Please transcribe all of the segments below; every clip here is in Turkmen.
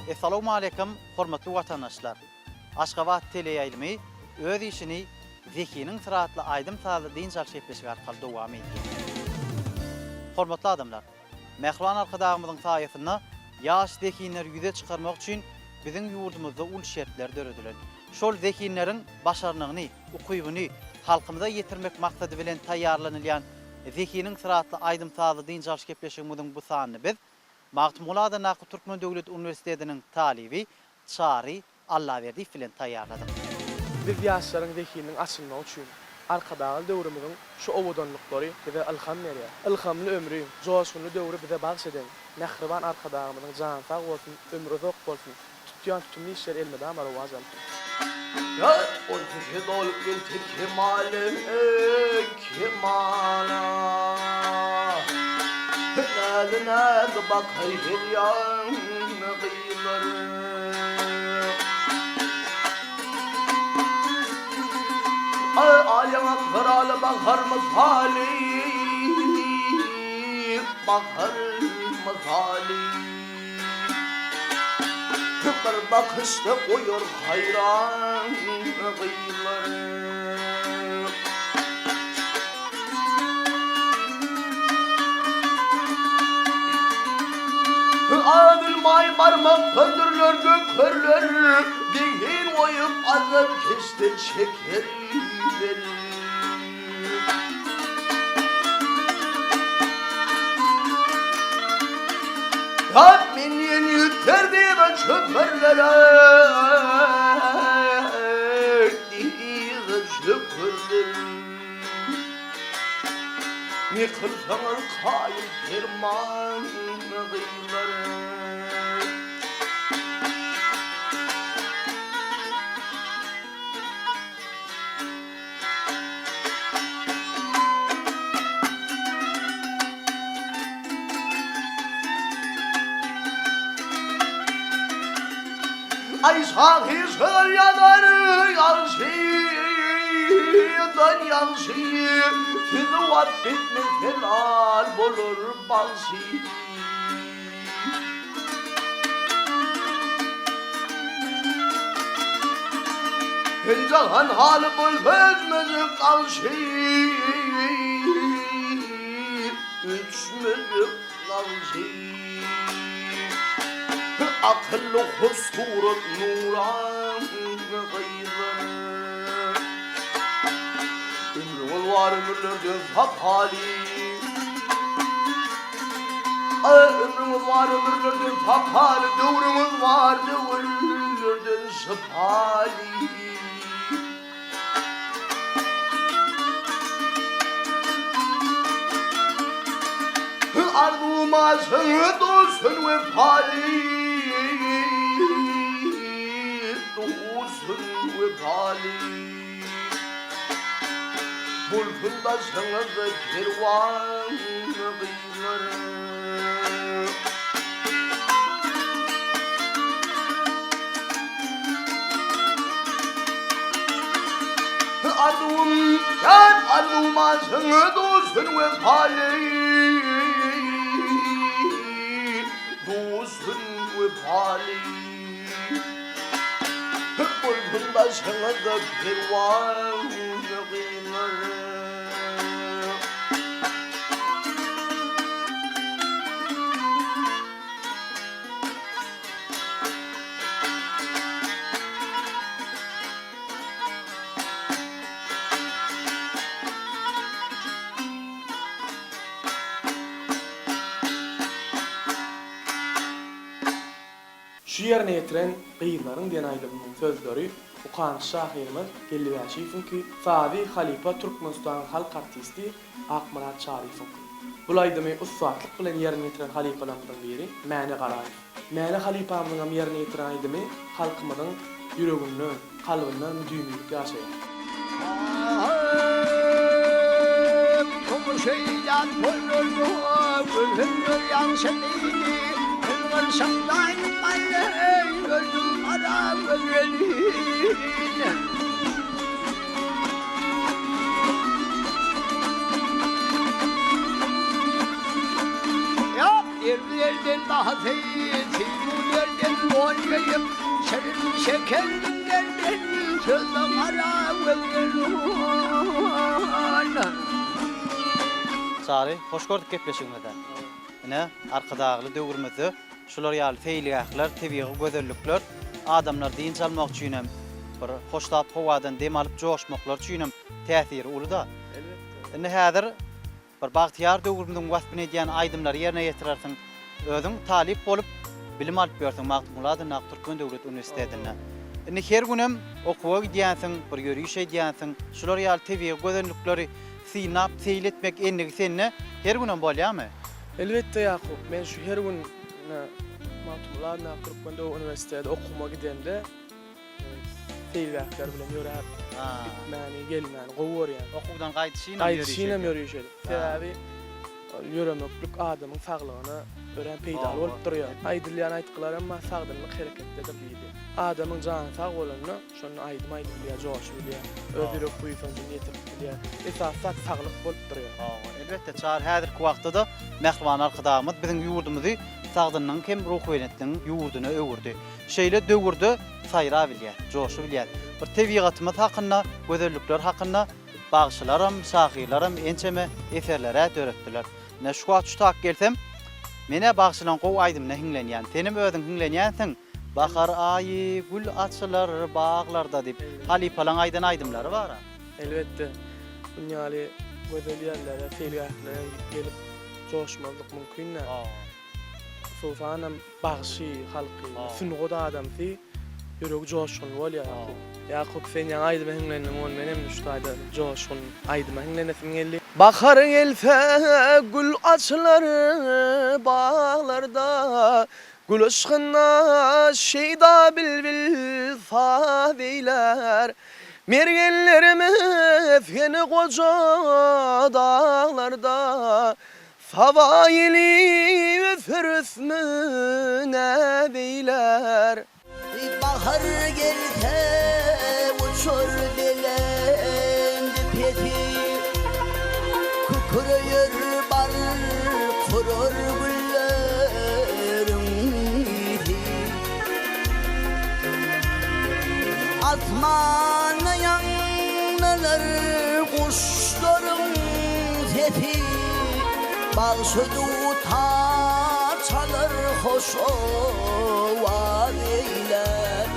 Essalawmaleýkim, hormatly watandaşlar! Aşgabat teleýaýlymy öz işini Zehiniň syry atly aýdym-sazly dynç alyş gepleşigi arkaly dowam edýär. Hormatly adamlar! Mähriban Arkadagymyzyň saýasynda ýaş zehinleri ýüze çykarmak üçin biziň ýurdumyzda uly şertler döredilen. Şol zehinleriň başarnygyny, ukybyny halkymyza ýetirmek maksady bilen taýýarlanylýan Zehiniň syry atly aýdym-sazly dynç alyş gepleşigimiziň bu sanyny biz Magtymguly adyndaky Türkmen döwlet uniwersitetiniň talyby Çary Allaberdiýew bilen taýýarladyk. Biz ýaşlaryň zehininiň açylmagy üçin Arkadagly döwrümiziň şu owadanlyklary bize ylham berýär. Ylhamly ömri, joşgunly döwri bize bagş eden mähriban Arkadagymyzyň jany sag bolsun, ömri uzak bolsun, tutýan tutumly işleri elmydama rowaç alsyn. 18 dolup ýetdi kemale, kemala. Näzi-näzi bakar her ýan gyzlar. Al ýaňaklar ala bahar mysaly, bahar mysaly. Bir bakyşda goýar haýran gyzlary. Adyl maý barmak söndürler dökerler, Zehin goýup azap keşde çekerler. Ýat men ýüter diýip çökerlere, Diýip çökerler. Ne kylsaňyz kaýyl perman gyzlar. Aý şahyr şygyr ýazar ýagşydan ýagşy, Sizi wasp etmese lal bolar bagşy. Jahan haly bolsa öçmejek nagşy, Öçmejek nagşy. Akylly hoş surat nuran gyzlar. Ömrüňiz bar ömürlerden sapaly. Ömrüňiz bar ömürlerden sapaly, Döwrüňiz bar döwürlerden şypaly. Arzuw-maşyňy dolsun wepaly, Dolsun wepaly. Bolsun daşyňyzda kerwan gyzlar. Arzuwym, ýar arzuw-maşyňy dolsun wepaly, Dolsun wepaly. Bolsun daşyňyzda kerwan gyzlar. Şu ýerine ýetiren Gyzlaryň diýen aýdymynyň sözleri Ukanyş şahyrymyz Geldi Bäşiýewiňki, sazy halypa Türkmenistanyň halk artisti Akmyrat Çaryýewiňki. Bul aýdymy ussatlyk bilen ýerine ýetiren halypalarymyzyň biri Mäne Garaýew. Mäne halypamyzyňam ýerine ýetiren aýdymy halkymyzyň ýüreginde, kalbynda müdimilik ýaşaýar. Aýdym şirin şekerdiň gelin Sözde gara gözden. Çary, hoş gördük gepleşigimizde. Ine, Arkadagly döwrümizde şular ýaly seýilgähler, tebigy gözellikler adamlar dynç almak üçin hem, bir hoştap howadan dem alyp joşmaklary üçin hem täsiri uly-da. Elbetde. Indi häzir Bir bagtyýar döwrümiziň waspyny edýän aýdymlary ýerine ýetirersiň. Özüň talyp bolup, bilim alyp ýörsüň Magtymguly adyndaky Türkmen döwlet uniwersitetinde. Indi her günem okuwa gidýänsiň, bir ýöriş edýänsiň. Şular ýaly tebigy gözellikleri synlap, seýil etmek endigi sende her günem bolýarmy? Elbetde, Ýakup. Men şu her gün ine, Magtymguly adyndaky Türkmen döwlet uniwersitete okuwyma gidemde, Seýilgähler bilen ýöräp gitmäni, gelmäni gowy görýän. Okuwdan gaýdyşynam ýöriş edýän. Gaýdyşynam ýöriş edip. Sebäbi ýöremeklik adamyň saglygyna örän peýdaly bolup durýar. Aýdylýan aýtgylar hem bar, sagdynlyk hereketdedir diýilýär. Adamyň jany sag bolanda, şonda aýdym aýdyp bilýär, joşup bilýär, öz ýürek buýsanjyny ýetirip bilýär. Esasy zat saglyk bolup durýar. Hawa, elbetde, Çary, häzirki wagtda-da mähriban Arkadagymyz biziň ýurdumyzy sagdynlygyň hem ruhubelentligiň ýurduna öwürdi. Şeýle döwürde saýrabilýär, joşubilýär. Bir tebigatymyz hakynda, gözellikler hakynda bagşylaram, şahyrlaram ençeme eserler-ä döretdiler. Ine, şu wagt şu tak gelsem, men-ä bagşylaň gowy aýdymyna hiňlenýän. Senem özüň hiňlenýänsiň, Bahar aýy, gül açylar baglarda diýip, halypalaň aýdan aýdymlary bar-a. Elbetde, bunun ýaly gözel ýerlere, seýilgählere gelip joşmazlyk mümkin däl. Hususanam, Bagşy halky, sungat adamsy ýüregi joşgunly bolýar Ýakup. Ýakup sen ýaňy aýdyma hiňlendiň ony menem indi şu taýda joşgun aýdyma hiňlenesim geldi. Bahar gelse gül açylar baglarda Gül yşkynda şeýda bilbil saz eýlär Mergenlerimiz ýene goja daglarda Saba ýeli öser ösme näz eýlär. Bahar gelse uçar belent pesi, Kükreýär bar kurar gülleriň ysy. Asmanda ýaňlanar guşlaryň sesi, Bagşy dutar çalar hoş owaz eýlär.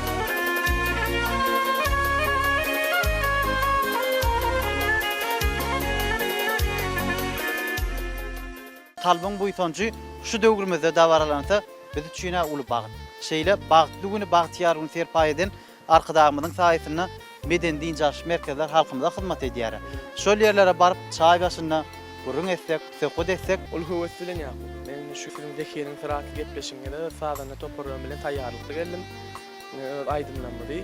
Kalbyň buýsanjy şu döwrümizde dabaralansa biz üçin-ä uly bagt. Şeýle bagtly güni bagtyýar gün serpaý eden Arkadagymyzyň saýasynda medeni-dynç alyş merkezler halkymyza hyzmat edýär. Şol ýerlere baryp çaý başynda gürrüň etsek, söhbet etsek. Uly höwes bilen Ýakup. Men indi şu siziň Zehiniň syry atly gepleşigiňize öz sazanda toparlarym bilen taýýarlykly geldim. Indi öz aýdymlarymyzy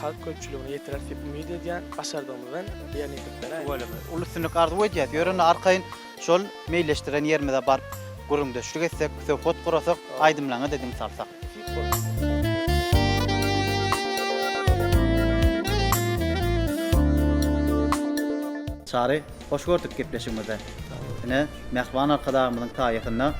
halk köpçüligine ýetireris diýip umyt edýän. Başardygymyzdan ýerine ýetirip beräýeli. Tüweleme. Uly üstünlik arzuw edýäs. Ýörende arkaýyn şol meýilleşdiren ýerimize baryp gürrüňdeşlik etsek, söhbet gurasak, aýdymlaryňa-da diň salsak. Çary, hoş gördük gepleşigimizde. Ine, mähriban Arkadagymyzyň saýasynda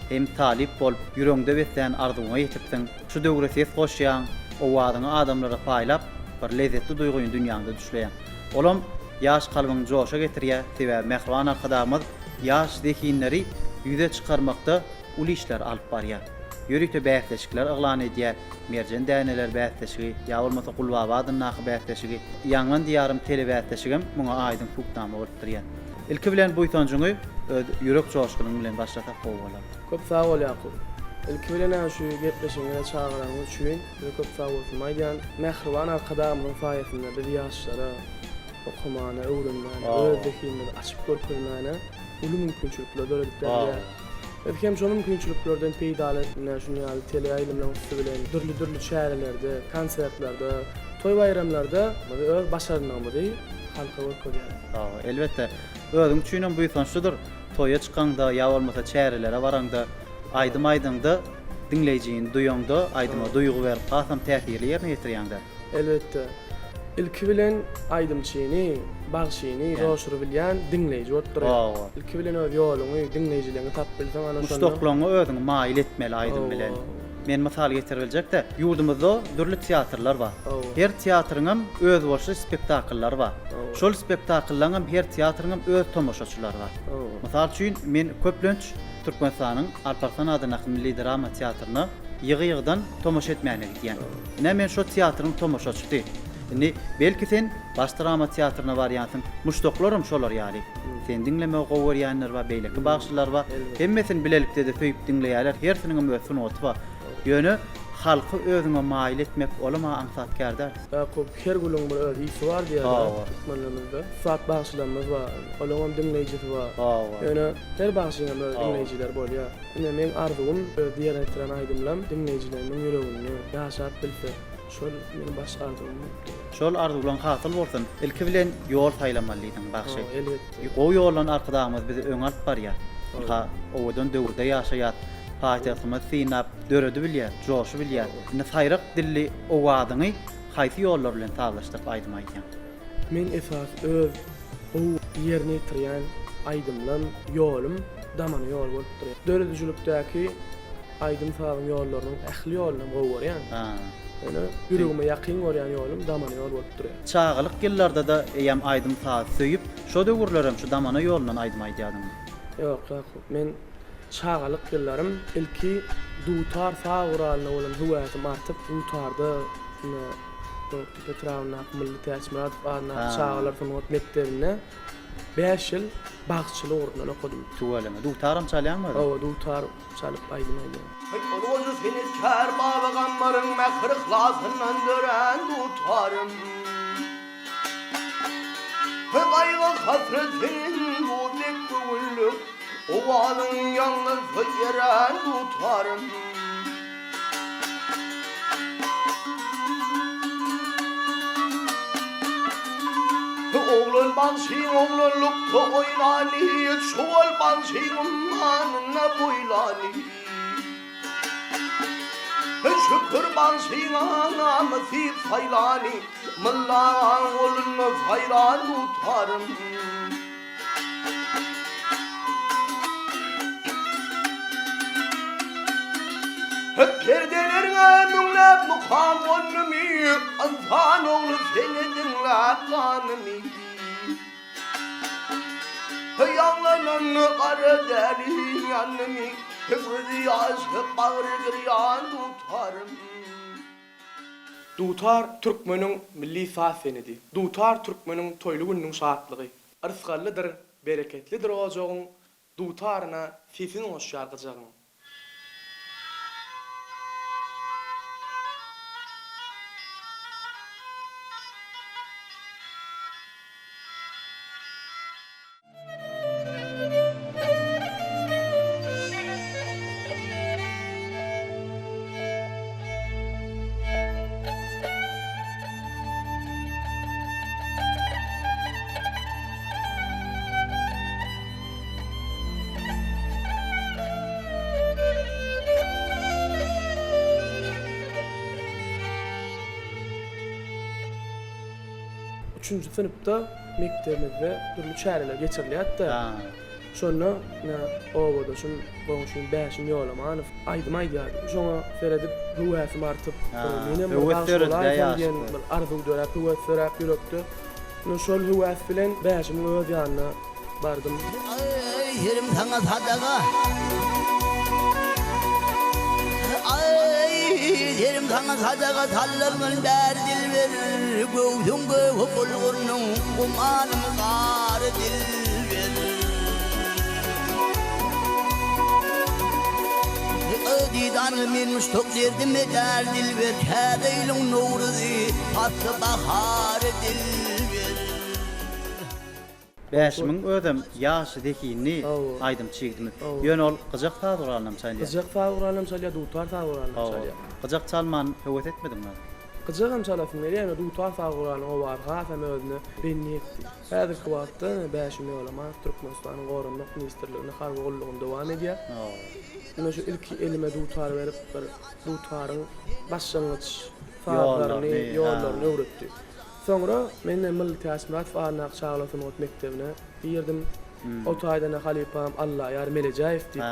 hem talyp bolup, ýüregiňde beslän arzuwyňa ýetipsiň. Şu döwre ses goşýaň, owazyňy adamlara paýlap, bir lezzetli duýgyny dünýäňde düşleýäň. Olam ýaş kalbyňy joşa getirýär, sebäbi mähriban Arkadagymyz ýaş zehinleri ýüze çykarmakda uly işleri alyp barýar. Ýörite bäsleşikler yglan edýär, Merjen däneleri bäsleşigi ýa bolmasa Gulbaba adyndaky bäsleşigi, Ýaňlan Diýarym telebäsleşigem muňa aýdyň subutnama bolup durýar. Ilki bilen buýsanjyňy öz ýürek joşgunyň bilen başlasak gowy bolar. Köp sag bol Ýakup. Ilki bilen-ä şu gepleşigiňize çagyranyňyz üçin size köp sag bolsunymy aýdýan. Mähriban Arkadagymyzyň saýasynda biz ýaşlara okamana, öwrenmäne, öz zehinimizi açyp görkezmäne uly mümkinçilikler döredip berilýär. Biz hem şol mümkinçiliklerden peýdalanyp, ine, şunuň ýaly teleýaýlymlaryň üsti bilen dürli-dürli çärelerde, konsertlerde, toý-baýramlarda biz öz başarnygymyzy halka görkezýäris. Hawa, elbetde, özüň üçinem buýsançlydyr. Toýa çykaňda ýa bolmasa çärelere baraňda, aýdym aýdaňda diňleýjini duýaňda, aýdyma duýgy berip, hasam täsirli ýerine ýetirýäňdä. Elbetde. Ilki bilen aýdymçyny, bagşyny joşurybilýän diňleýji bolup durýar. Hawa. Ilki bilen öz ýoluňy, diňleýjileriňi tapyp bilseň ana şonda. Muşdaklaryňa özüňi maýyl etmeli aýdym bilen. Hawa. Men mysal getiribiljek-de, ýurdumyzda dürli teatrlar bar. Her teatryňam özboluşly spektakllary bar. Şol spektakllaryňam her teatryňam öz tomaşaçylary bar. Mysal üçin, men köplenç Türkmenistanyň Alparslan adyndaky milli drama teatryna ýygy-ýygydan tomaşa etmäne gidýän. Ine, men şo teatryň tomaşaçysy. Indi, belki sen Baş drama teatryna barýansyň, muşdaklaram şolar ýaly. Seni diňlemegi gowy görýänler bar, beýleki bagşylar bar. Hemmesini bilelikde-de söýüp diňleýärler, hersiniňem öz sungaty bar. Ýöne halky özüňe maýyl etmek olam-a aňsat kär däl. Ýakup, her gülüň bir öz ysy bar diýýärler türkmenlerimizde. Ussat bagşylarymyz bar, olaňam diňleýjisi bar. Ýöne her bagşyňam öz diňleýjileri bolýar. Ine, meň arzuwym öz ýerine ýetiren aýdymlam diňleýjilerimiň ýüreginde ýaşap bilse. Şol meniň baş arzuwym bolupdy. Şol arzuwlaň hasyl bolsun. Ilki bilen ýol saýlamaly diýdiň bagşy. Hawa, elbetde. Gowy ýoldan Arkadagymyz bizi öňe alyp barýar. Ynha, owadan döwürde ýaşaýas. Paýtagtymyzy synlap, döredibilýäs, joşubilýäs. Indi saýrak dilli owazyňy haýsy ýollar bilen sazlaşdyryp aýdym aýdýaň? Men esasy öz gowy ýerine ýetirýän aýdymlam ýolum damana ýol bolup durýar. Döredijilikdäki Aýdym-sazyň ýollarynyň ähli ýolunam gowy görýän. Ýöne ýüregime ýakyn görýän ýolum damana ýol bolup durýar. Çagalyk ýyllarda-da eýýäm aýdym-saz söýüp, şo döwürlerem şu damana ýolundan aýdym aýdýardyňmy? Ýok, Ýakup, men çagalyk ýyllarym ilki dutar saz guralyna bolan höwäsim artyp, dutarda ine Gökdepe etrabyndaky Mylly Täçmyradow adyndaky çagalar sungat mekdebinde bäş ýyl bagçylyk ugrundan okadym. Tüweleme. Dutaram çalýaňmy özüň? Hawa, dutar Çalyp aýdym aýdýan. Heý, ol goja senetkär Baba Gambaryň mähir-yhlasyndan dörän dutarym. Heý, gaýgy-hasrat seniň bu dek göwünlik owazyň ýaňlansa erän dutarym. Oglan bagşyň oglanlykda oýnany, Çuwal bagşyň ummanynda boýlany. Şükür bagşyň namysy saýlany, Myllaň golunda saýran dutarym. Perdelerňe müňläp mukam gondumy, Ynsan ogly seni diňläp ganymy. Ýaňlanan gara däli ýanymy, Gözi ýaşly bagry girýan dutarym. Dutar türkmeniň milli saz senedi. Dutar türkmeniň toýly gününiň şatlygy. Yrsgallydyr, bereketlidir ojagyň, Dutaryna sesin goşýar gyjagyň. Üçünji synpda mekdebimizde dürli çäreler geçirilýärdi-de. Şonda ine obadaşym, goňşym Bäşim Ýolamanow aýdym aýdýardy. Şoňa seredip höwäsim artyp, menem bir bagşy bolaýsam diýen bir arzuw döräp, höwes döräp ýürekde. Ine şol höwäs bilen Bäşimiň öz ýanyna bardym. Aý, serim saňa sadaga. Aý, serim saňa sadaga saldyrman bäri dilber. Göwsüň gögi bulgurynyň umanym gary dilber. Didanyňa men muşdak derdime däl dilber. Täze ýylyň nowruzy, pasly bahary dilber. Bäşimiň özem ýaş, zehinli aýdymçy ýigidimiz. Ýöne ol gyjak saz guralynam çalýar. Gyjak saz guralynam çalýar, dutar saz guralynam çalýar. Gyjak çalman höwes etmediňmi? Gyjagam çalasym gelýär, ýöne dutar saz guralynyň owazy hasam özüne bendi etdi. Häzirki wagtda Bäşim Ýolamanow Türkmenistanyň Goranmak ministrliginde harby gullugyny dowam edýär. Ine şu ilki elime dutar berip bir dutaryň başlangyç sazlaryny, ýollaryny öwretdi. Soňra men Mylly Täçmyradow adyndaky çagalar sungat mekdebine girdim. O taýdan-da halypam Allaýar Melejäýew diýip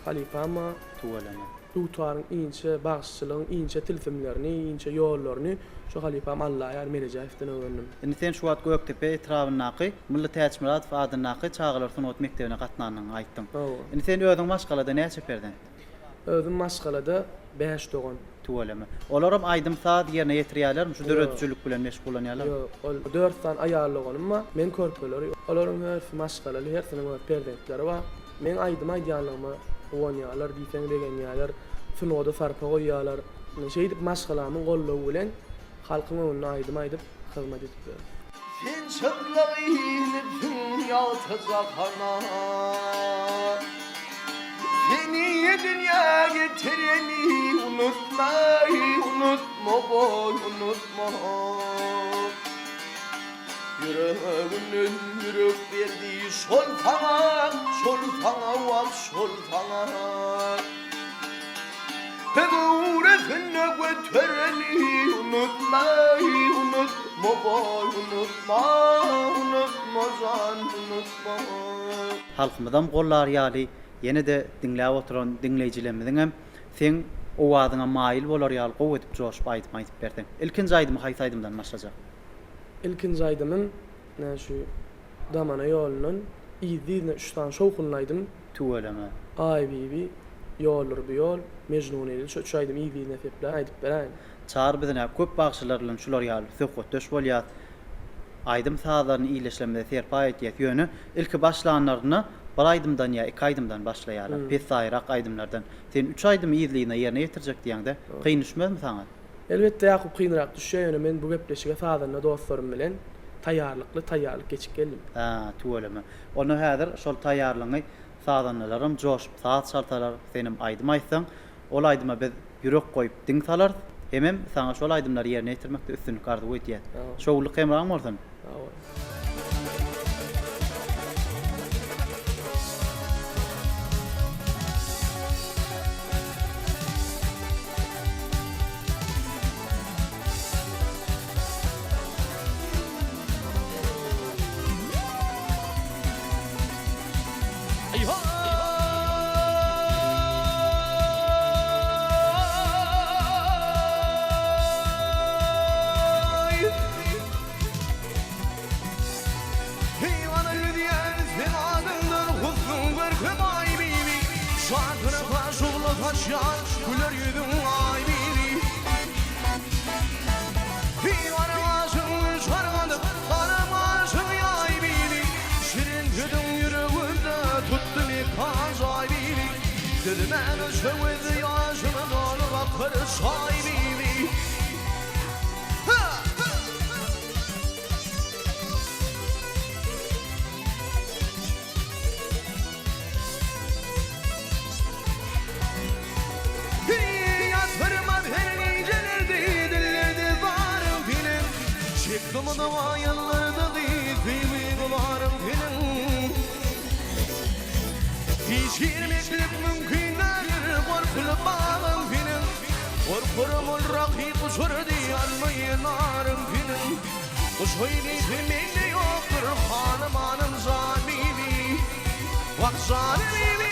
halypam bar. Tüweleme. Dutaryň inçe, bagşyçylygyň inçe tilsimlerini, inçe ýollaryny şu halypam Allaýar Melejäýewden öwrendim. Indi sen şu wagt Gökdepe etrabyndaky Mylly Täçmyradow adyndaky çagalar sungat mekdebine gatnandygyňy aýtdyň. Hawa. Indi sen özüň maşgalada näçe perzent? Özüm maşgalada bäş dogan. Tüweleme. Olaram aýdym-saz ýerine ýetirýärlermi, şu döredijilik bilen meşgullanýarlarmy? Ýok, ol dört sany aýal doganym bar, men körpeleri. Olaryň hersi maşgalaly, hersiniň öz perzentleri bar. Meň aýdym aýdýanlygyma guwanýarlar, diýseň begenýärler, sungata sarpa goýýarlar. Şeýdip maşgalamyň goldawy bilen halkyň öňünde aýdym aýdyp, hyzmat edip ýörün. Sen çyplak inipsiň ýagty jahana, Seni dünýä getireni unutma, unutma goý, unutma. Ýüreginden ýürek berdi şol saňa, şol saňa wah şol saňa. Göwresinde götereni unutma, unutma goý, unutma, unutma jan, unutma. Halkymyzam gollar ýaly ýene-de diňläp oturan diňleýjilemmiziňem seň owazyňa maýyl bolar ýaly gowy edip joşup aýdym aýdyp berseň. Ilkinji aýdymy haýsy aýdymdan başlajak? Ilkinji aýdymym ine şu Damana ýolundan yzly-yzyna üç sany şowhunly aýdym. Tüweleme. Aýbibi, Ýoldur bu ýol, Mejnun Eýlül şu üç aýdymy yzly-yzyna sepläp aýdyp beräýin. Çary biz ine köp bagşylar bilen şular ýaly söhbetdeş bolýas. Aýdym sazlaryny illeşlerimize serpaý etýäs. Ýöne ilki başlanlarynda bir aýdymdan ýa iki aýdymdan başlaýarlar. Pessaýrak aýdymlardan. Sen üç aýdymy yzly-yzyna ýerine ýetirjek diýýäňdä. Kyn düşmezmi saňa? Elbetde Ýakup kynrak düşýär ýöne men bu gepleşige sazanda dostlarym bilen taýýarlykly taýýarlyk geçip geldim. Hä, tüweleme. Onda häzir şol taýýarlygyňy sazandalaram joşup saz çalsalar, senem aýdym aýtsaň, ol aýdyma biz ýürek goýup diň salarys, hemem saňa şol aýdymlary ýerine ýetirmekde üstünlik arzuw edýäs. Şowlulyk hemraň bolsun! Sag bol. Heýwana ýüzýän seň adyňdan husnuň görkem Aýbibi Şatyrka şugla saçýan güler ýüzüň Aýbibi Heýwana gaşyň şargadyp garam gaşyň Aýbibi Şirin sözüň ýüregimde tutdy mekan jaý Bibi Sözüme düşewez ýaşyma dolup akar çaý Bibi Ýatyrmaz her gijeler dillerde zaryň seniň Çekdim doga ýyllarda söýgi gubarym seniň Hiç girmeklik mümkin däldir gorkuly bagyň seniň Gorkarym ol rakyp uçar deý almaýy naryň seniň Guşaý diýse mende ýokdur hanymanym jan bibi Wah jany bibi.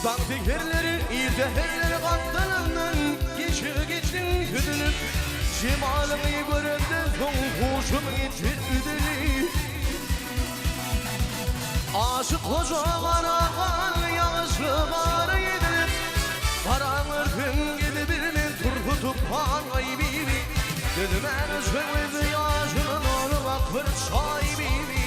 Daň seherleri, ir säherleri gapdalyndan Geçigi geçdiň süzülip, Jemalyňy göremden soň huşum gitdi üzülip. Aşyk hoja gara gan ýagyşly gara edilip, Garaň örtüň gidibilmez turhy tupan aý bibi, Gözüme düşen göz ýaşyna dolup akyr çaý bibi.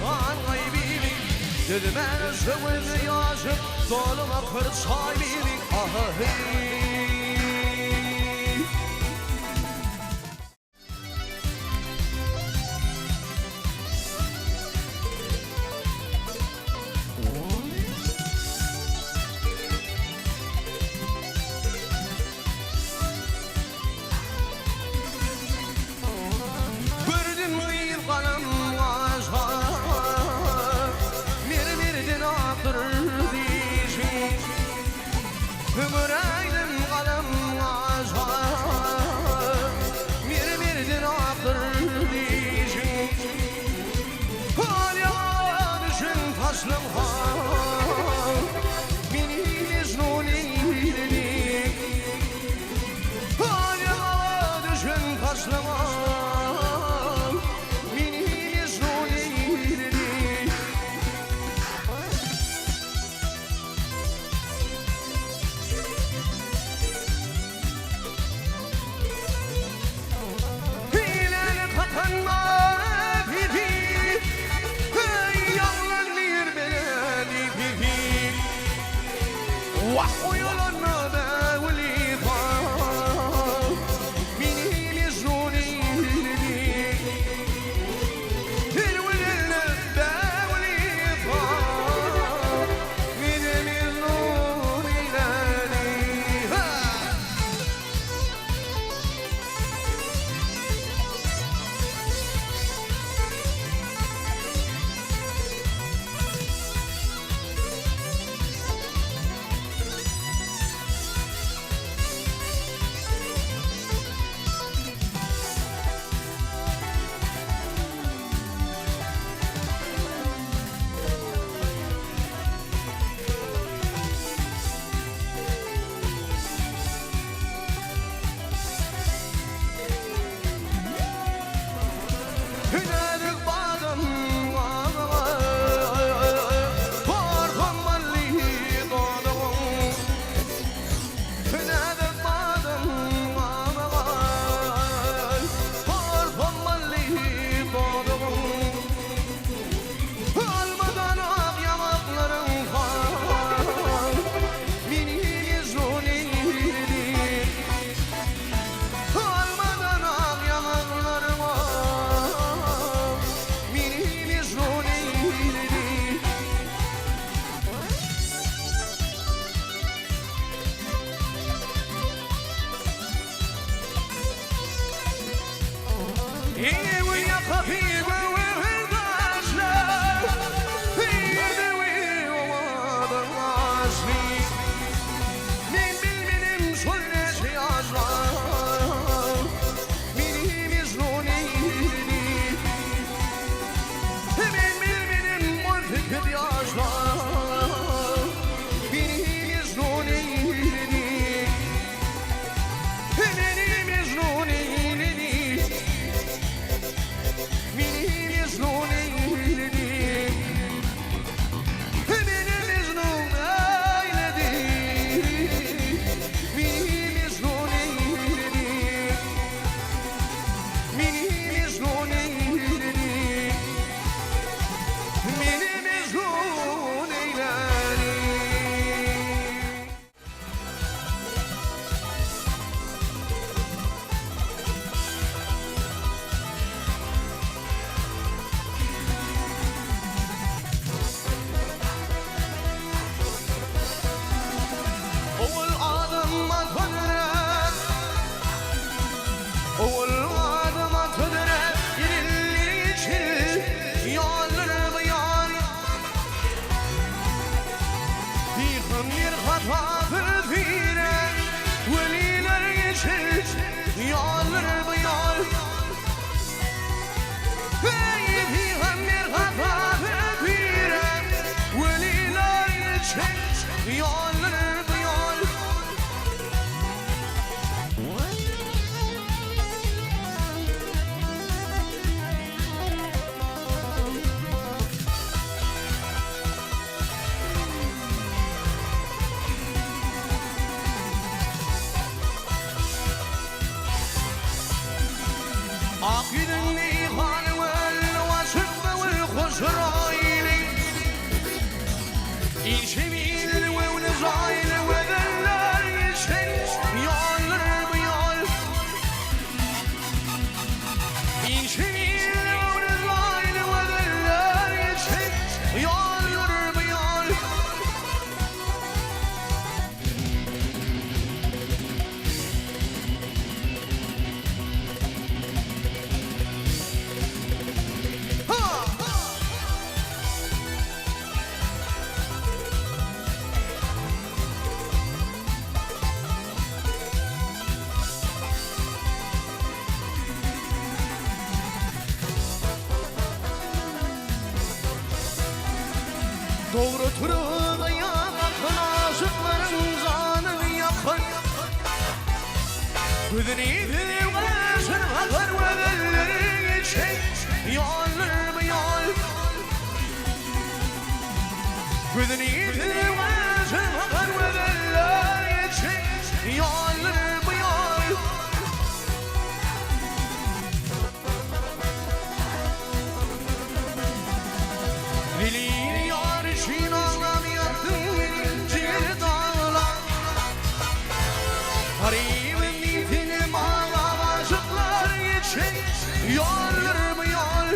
Aý bibi, Düzmän şöwüzli ýaşyp, Doluň akyr çaý bibi, Ah-heý. Gördüm gyz galam gaşa, Mermerden akdyr dişi. Göräýdim galam gaşa, Mermerden akdyr dişi. Alýa düşen taşlyň Meni Mejnun eýledi. Alýa düşen taşlyň Meni Mejnun eýledi. Hileli kapanma pipi, Hey ýaglan diýr beledi pipi. Wah oýalanma bäwli Meni Mejnun eýledi. Hilwilene bäwli Meni Mejnun eýledi. Ha! Hünärik badam Torpam mally dodagyň Hünärik badam Torpam mally dodagyň Almadan ak ýaňaklaryň Meni Mejnun eýledi. Almadan ak ýaňaklaryň Meni Mejnun eýledi. Ewi ýakasy göwher daşlar, Ýerdewi owadan gaşly. Men bilmedim şol näçe ýaşlar, Meni Mejnun eýledi. Men bilmedim 18 ýaşlar, Meni Mejnun eýledi. Meni Mejnun eýledi. Dogry turup aýaga galkan aşyklaryň janyny ýakan. Gözüni süzüp gaşyny kakar gözelleri geçen ýoldur bu ýol. Gözüni süzüp gaşyny kakar gözeller geçen ýoldur bu ýol. Zelil ýar üçin aglap ýatdym men jigeri daglar. Garybym diýseňem aglap aşyklar geçen ýoldur bu ýol.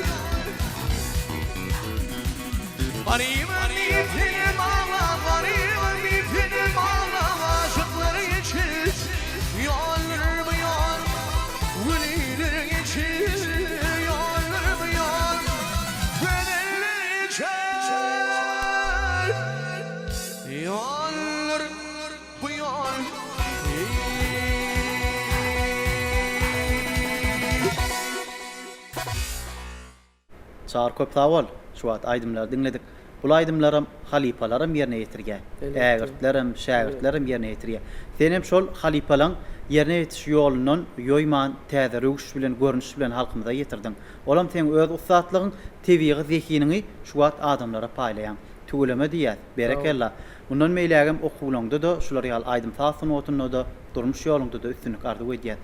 Garybym diýseňem aglap garybym diýseňem aglap aşyklar geçen ýoldur bu ýol. Weliler geçen ýoldur bu ýol. Gözeller geçen ýoldur bu ýol. Çary köp sag bol. Şu wagt aýdymlary diňledik. Bul aýdymlaram halypalaram ýerine ýetirýä. Ägirtlerem, şägirtlerem ýerine ýetirýä. Senem şol halypalaň ýerine ýetiş ýolundan ýoýman täze röwüş bilen, görnüş bilen halkymyza ýetirdiň. Olam seň öz ussatlygyň, tebigy zehiniňi şu wagt adamlara paýlaýaň. Tüweleme diýýäs. Berekella. Mundan beýlägem okuwlaňda-da şular ýaly aýdym-saz sungatynda-da, durmuş ýoluňda-da üstünlik arzuw edýäs.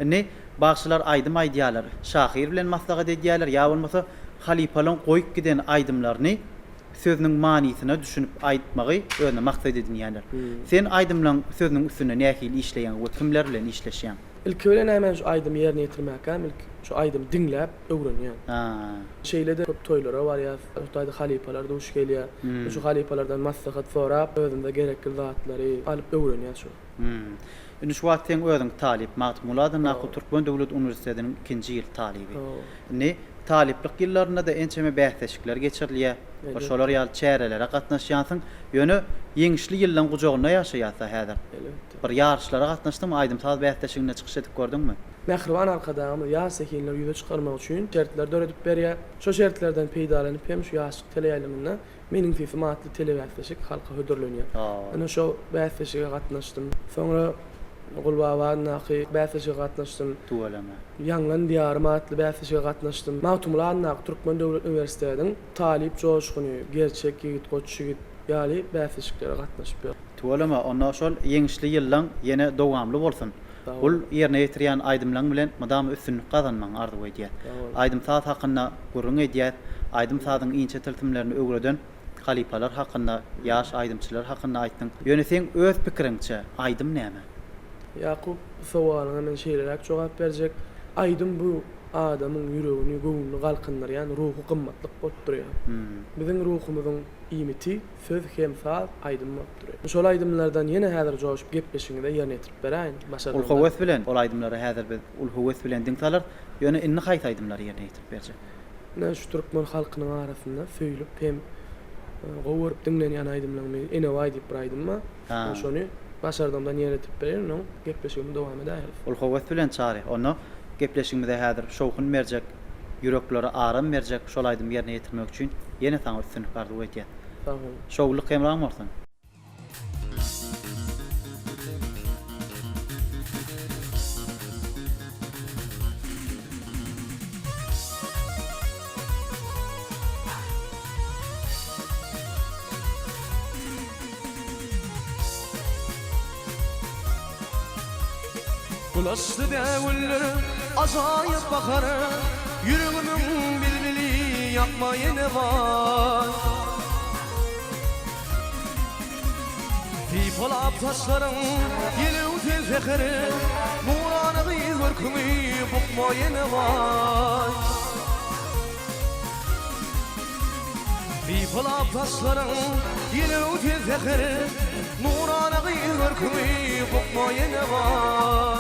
Indi bagşylar aýdym aýdýarlar, şahyr bilen maslahat edýärler ýa bolmasa halypalaň goýup giden aýdymlaryny sözüniň manysyna düşünip aýtmagy özüne maksat edinýärler. Sen aýdymlaň sözüniň üstünde nähili işleýäň we kimler bilen işleşýäň? Ilki bilen-ä men şu aýdymy ýerine ýetirmäkäm ilki şu aýdymy diňläp öwrenýän. Şeýle-de köp toýlara barýas, şo taýda halypalar duş gelýär. Şu halypalardan maslahat sorap, özümize gerekli zatlary alyp öwrenýäs şu. Indi şu wagt seň özüň talyp, Magtymguly adyndaky Türkmen döwlet uniwersitetiniň ikinji ýyl talyby. Indi talyplyk ýyllarynda-da ençeme bäsleşikler geçirilýär. Bir şolar ýaly çärelere gatnaşýansyň. Ýöne ýeňişli ýyllaň gujagynda ýaşaýas-a häzir. Elbetde. Bir ýaryşlara gatnaşdyňmy, aýdym-saz bäsleşiginde çykyş edip gördüňmi? Mähriban Arkadagymyz ýaş zehinleri ýüze çykarmak üçin şertler döredip berýär. Şo şertlerden peýdalanyp hem şu Ýaşlyk teleýaýlymynda Meniň sesim atly telebäsleşik halka hödürlenýär. Ine şo bäsleşige gatnaşdym. Soňra Gulbaba adyndaky bäsleşige gatnaşdym. Tüweleme. Ýaňlan Diýarym atly bäsleşige gatnaşdym. Magtymguly adyndaky Türkmen döwlet uniwersitetiniň Talyp joşguny, Gerçek ýigit, goç ýigit ýaly bäsleşiklere gatnaşyp ýörün. Tüweleme, onda şol ýeňişli ýyllaň ýene dowamly bolsun. Bul ýerine ýetirýän aýdymlaň bilen mydama üstünlik gazanmagyňy arzuw edýäs. Aýdym-saz hakynda gürrüň edýäs, aýdym-sazyň inçe tilsimlerini öwreden halypalar hakynda, ýaş aýdymçylar hakynda aýtdyň. Ýöne seň öz pikiriňçe, aýdym näme? Ýakup, bu sowalyňa men şeýleräk jogap berjek, Aýdym bu adamyň ýüregini, göwnüni galkyndyrýan ruhy gymmatlyk bolup durýar. Biziň ruhumyzyň iýmiti söz hem saz, aýdym bolup durýar. Şol aýdymlardan ýene häzir joşup gepleşigiňize ýerine ýetirip beräýin, Uly başardygymdan. höwes bilen ol aýdymlary häzir biz uly höwes bilen diň salarys. Ýöne indi haýsy aýdymlary ýerine ýetirip berjek? Ine şu türkmen halkynyň arasynda söýlüp hem gowy görüp diňlenýän aýdymlaryň biri Enebaý diýip bir aýdym bar. Men şony başardygymdan ýerine ýetirip bereýin, onnoň gepleşigimizi dowam edäýeris. Uly höwes bilen Çary. Onda gepleşigimize häzir şowhun berjek, ýüreklere aram berjek şol aýdymy ýerine ýetirmek üçin ýene saňa üstünlik arzuw edýäs. Sag boluň. Şowlulyk hemraň bolsun! Gül açdy bägüller ajaýyp bahar, Ýüregimiň bilbili ýakma ýene bar. Sypalap saçlaryň ýelewsen säher, Nurana gyz görküňi bukma ýene bar. Sypalap saçlaryň ýelewsen säher, Nurana gyz görküňi bukma ýene bar.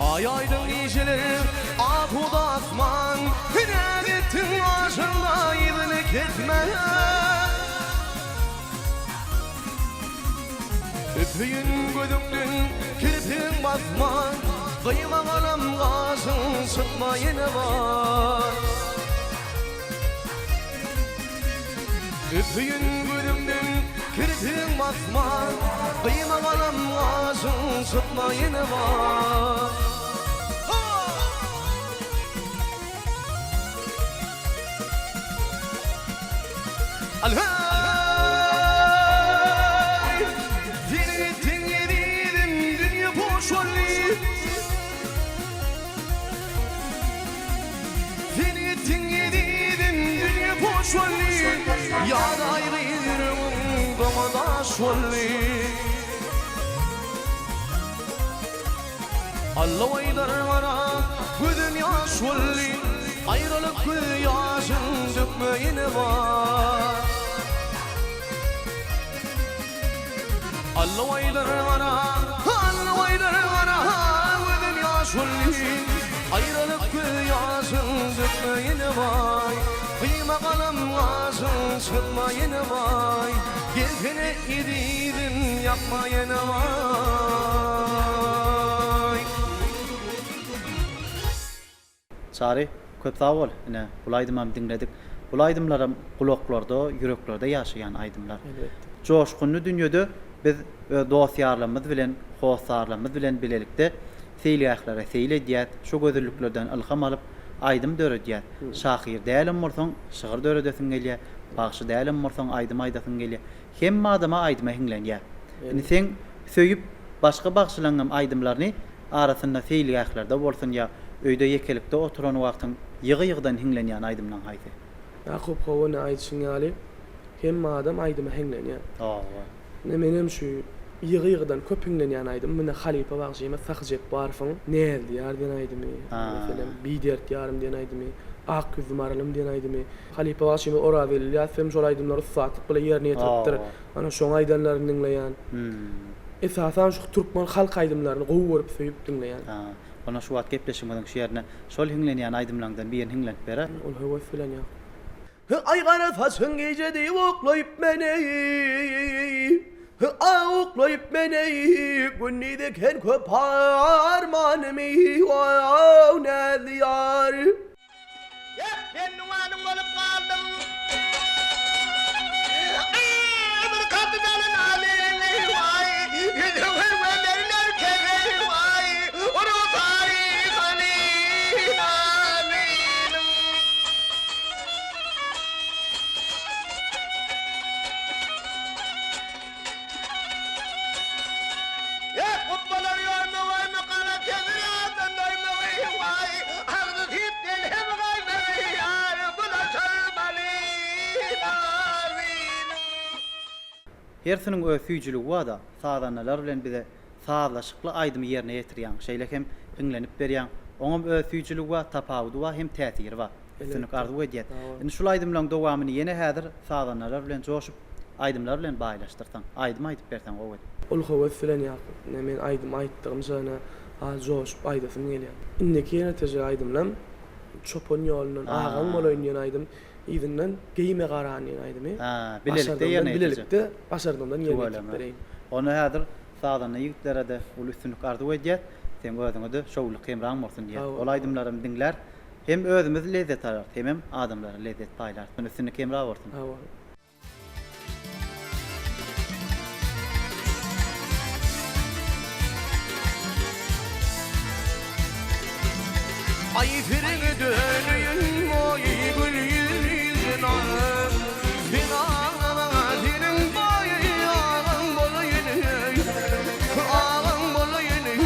Aý aýdyň gijeler asuda asman Hünär etdiň aşyňda yzyny kesme Öpeýin gözüňden kirpigiň basman. Gyýma galam gaşyň çytma ýene bar. Öpeýin gözüňden kirpigiň basma, Gyýma galam gaşyň çytma ýene bar. Al-heý! Seniň etdiň ezizim dünýe boş boldy. Seniň etdiň ezizim dünýe boş boldy. Ýar aýry ýüregim doňa daş boldy. Alla-waýlar gara gözüm ýaş boldy, Aýralyk göz ýaşyn dökme ýene bar. Alla-waýlar gara, alla-waýlar gara gözüm ýaş boldy, Aýralyk göz ýaşyn dökme ýene waý. Gyýma galam gaşyň çyzma ýene waý. Gelsene ezizim ýakma ýene waý. Çary, köp sag bol, ine, bul aýdymam diňledik. Bul aýdymlaram gulaklarda, ýüreklerde ýaşaýan aýdymlar. Elbetde. Joşgunly dünýede biz öz dost-ýarlarymyz bilen, hossarlarymyz bilen bilelikde seýilgählere seýil edýäs, şu gözelliklerden ylham alyp, aýdym döredýäs. Şahyr dälem bolsaň, şygyr döredesiň gelýär, bagşy dälem bolsaň, aýdym aýdasyň gelýär. Hemme adama aýdyma hiňlenýär. Indi seň söýüp başga bagşylaňňam aýdymlaryny arasynda seýilgählerde bolsun ýa öýde ýekelikde oturan wagtyň ýygy-ýygydan hiňlenýän aýdymlaň haýsy? Ýakup hawa ine aýdyşyň ýaly hemme adam aýdyma hiňlenýär. Hawa. Ine menem şu ýygy-ýygydan köp hiňlenýän aýdymym ine halypa bagşymyz Sahy Jepbarowyň Näzli ýar diýen aýdymy, meselem Bidert ýarym diýen aýdymy, Ak ýüzli maralym diýen aýdymy. Halypa bagşymyz Orazgeldi Ylýasow hem şol aýdymlary ussatlyk bilen ýerine ýetiripdir. Ana şoň aýdanlaryny diňleýän. Esasan şu türkmen halk aýdymlaryny gowy görüp söýüp diňleýän. Onda şu wagt gepleşigimiziň şu ýerine şol hiňlenýän aýdymlaňdan birini hiňlenip ber-ä. Ol höwes bilen ýa. Aý gara saçyň gije deý oklaýyp meni A oklaýyp meni Gündiz eken köp armanymy Ow näzli ýar. Ýok, men nuwanyň bolup galdym. Bir kapy dalan alyny, waý, Ýüzüňe gömeriler kegey, waý, Rugsary hany nalynyň. Ýok, gupbalar ýormawaýmy, gara temir adam doýmagy, waý, agzy süýtden hem gaýmagy, ýar, bulaşarmaly nazynyň. Hersiniň öz süýjüligi bar-da, sazandalar bilen bize sazlaşykly aýdymy ýerine ýetirýäň, şeýle hem hiňlenip berýäň. Oňam öz süýjüligi bar, tapawudy bar hem täsiri bar. Üstünlik arzuw edýäs. Indi şul aýdymlaryň dowamyny ýene häzir sazandalar bilen joşup, aýdymlar bilen baýlaşdyrsaň, aýdym aýdyp berseň gowy edip. Uly höwes bilen Ýakup. Ine men aýdym aýtdygymça ine az joşup aýdasym gelýär. Indiki ýene tejribe aýdymlam Çopan ýolundan agaň bolaýyn diýen aýdym, yzyndan Geýme garany diýen aýdymy Bilelikde ýerine ýetirjek. Bilelikde başardygymdan ýerine ýetirip bereýin. Onda häzir sazanda ýigitlerede uly üstünlik arzuw edýäs. Seň özüňede şowlulyk hemraň bolsun diýýäs. Ol aýdymlaram diňlär. Hem özümiz lezzet alarys, hemem adamlara lezzet paýlarys. Üstünlik hemra bolsun. Sag bol. Aý seriňe döneýin oý gül ýüzli jenanym Sen agaň seniň baý agaň bolaýyn eý Agaň bolaýyn eý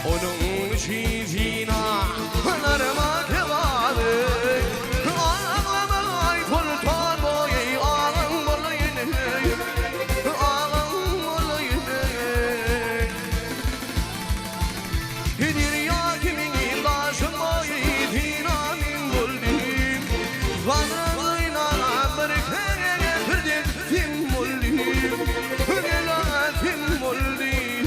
Onuň üçin zynalarma kebaby Aglamaý soltan boýy agaň bolaýyn eý Agaň bolaýyn eý Derýa kimin daşyň boýy zyna men boldum Zangyna bir kepirden sen boldum Gela sen boldum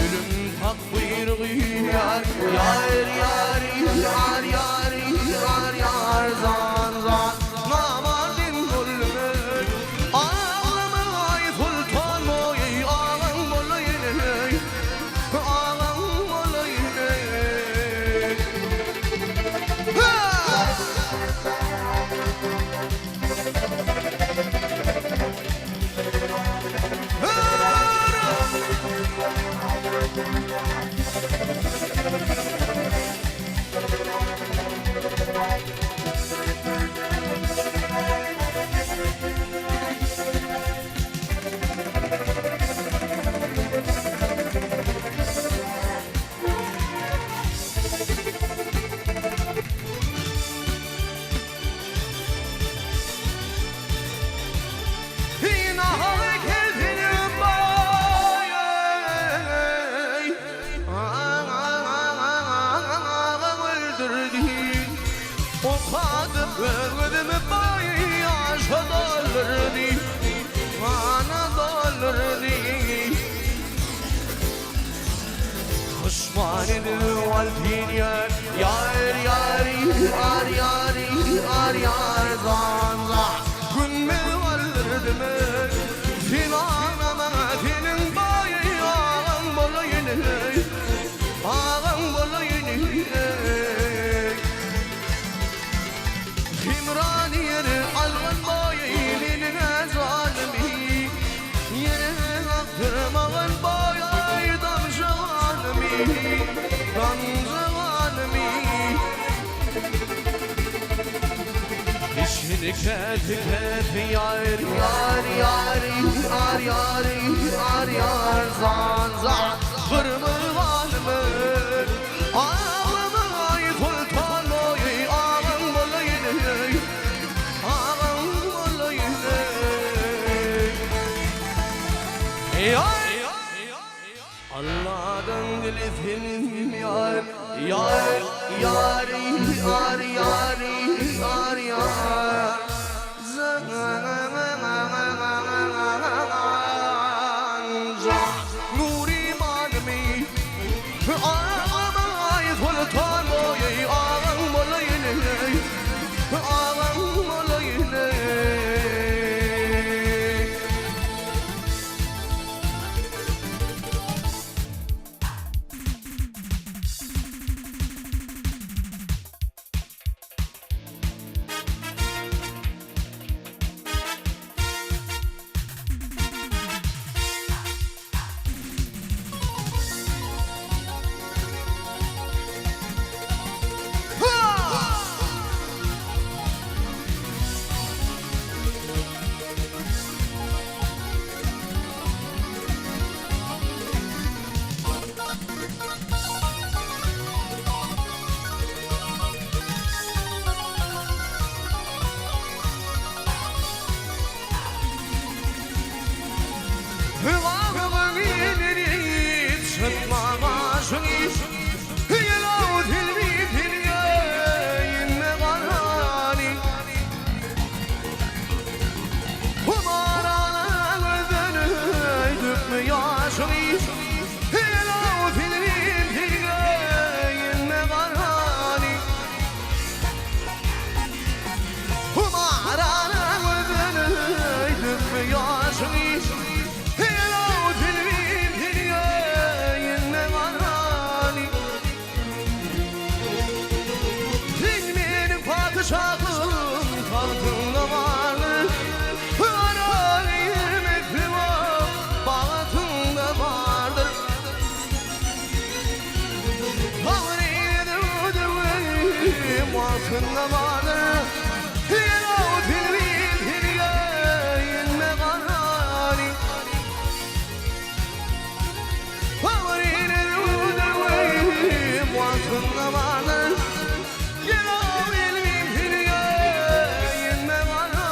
Ölüm hak buýrugy ýar ýar ýar ýar ýar ýar ýar zan zan Namardym boldum Aglamaý soltan. Öz gözümi baý ýaşa doldurdy, Gana doldurdy. Puşman edip altyn ýar, Ýar, ýar, ýar, ýar, ýar, ýar, zan, zan. Günme galdyrdy men, Sen aglama, seniň baý agaň bolaýyn, eý, Agaň bolaýyn, eý. Hemran ýeri algan baý meniň-ä janymy, Ýere akdyrmagan baý damja ganymy, Damja ganymy. Içini käsi-käsi ýar, ýar, ýar, ýar, ýar, ýar, ýar, zan, zan, Gyrmyzy ganymy. Aglamaý soltan boýy, agaň bolaýyn eý, Agaň bolaýyn eý. Ýar, Alladan dilesenim ýar, ýar, ýar, ýar, ýar, ýar, ýar, Jan, Nury manymy, Agamaý soltan boýy, agaň bolaýyn eý, Agaň bolaýyn eý. Hywagyň ilini çytma başyňy, Ýylaw tilmi tilge inme garany. Humarana gözden dökme ýaşyňy, Ýylaw tilmi tilge inme garany. Humarana gözden dökme ýaşyňy, Ýylaw tilmi tilge inme garany. Sen meniň patyşahym, tagtyňda bardyr, Gara girmekli bol, bagtyňda bardyr. Bagryny döwdüwim, wagtyňda bardyr, Ýylaw tilmi tilge inme garany. Bagryny döwdüwim, wagtyňda bardyr, Ýylaw ilmi tilge inme garany.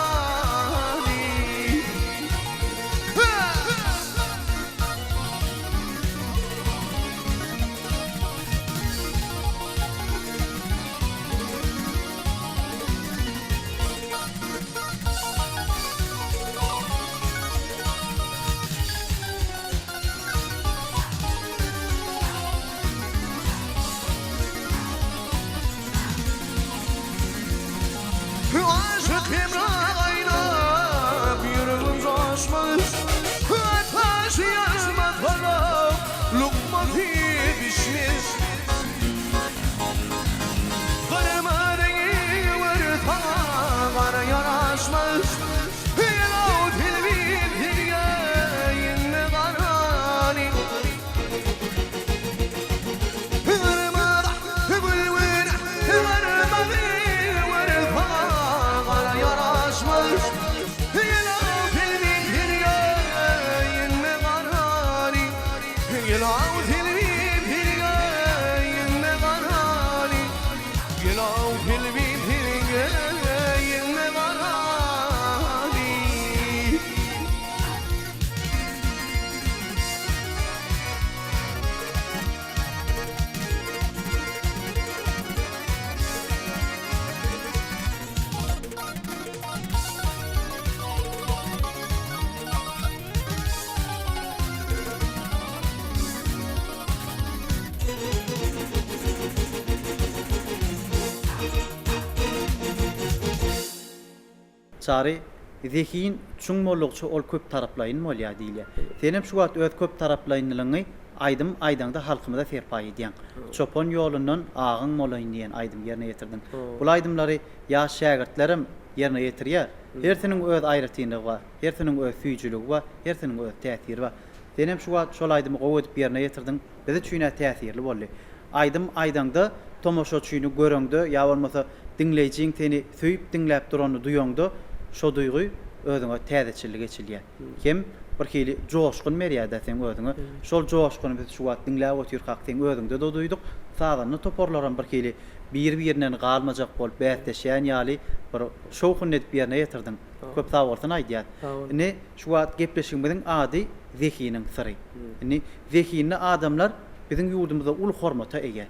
Çary, zehin çuň boldugyça ol köp taraplaýyn bolýar diýilýär. Senem şu wagt öz köp taraplaýynlygyňy aýdym aýdaňda halkymyza serpaý edýäň. Çopan ýolundan agyň bolaýyn diýen aýdymy ýerine ýetirdiň. Bul aýdymlary ýaş şägirtlerem ýerine ýetirýär. Hersiniň öz aýratynlygy bar, hersiniň öz süýjüligi bar, hersiniň öz täsiri bar. Senem şu wagt şol aýdymy gowy edip ýerine ýetirdiň. Biz üçin-ä täsirli boldy. Aýdym aýdaňda tomaşaçyny göreňde ýa bolmasa diňleýjiň seni söýüp diňläp duranyny duýaňda şo duýgy özüňe täzeçillik eçilýär. Hem bir hili joşgun berýär-dä seň özüňe. Şol joşguny biz şu wagt diňläp otyrkak seň özüňde-de duýduk. Sazanda toparlaram bir hili bir-birinden galmajak bolup bäsleşýän ýaly bir şowhun edip ýerine ýetirdiň. Köp sag bolsun aýdýas. Indi şu wagt gepleşigimiziň ady Zehiniň syry. Indi zehinli adamlar biziň ýurdumyzda uly hormata eýe.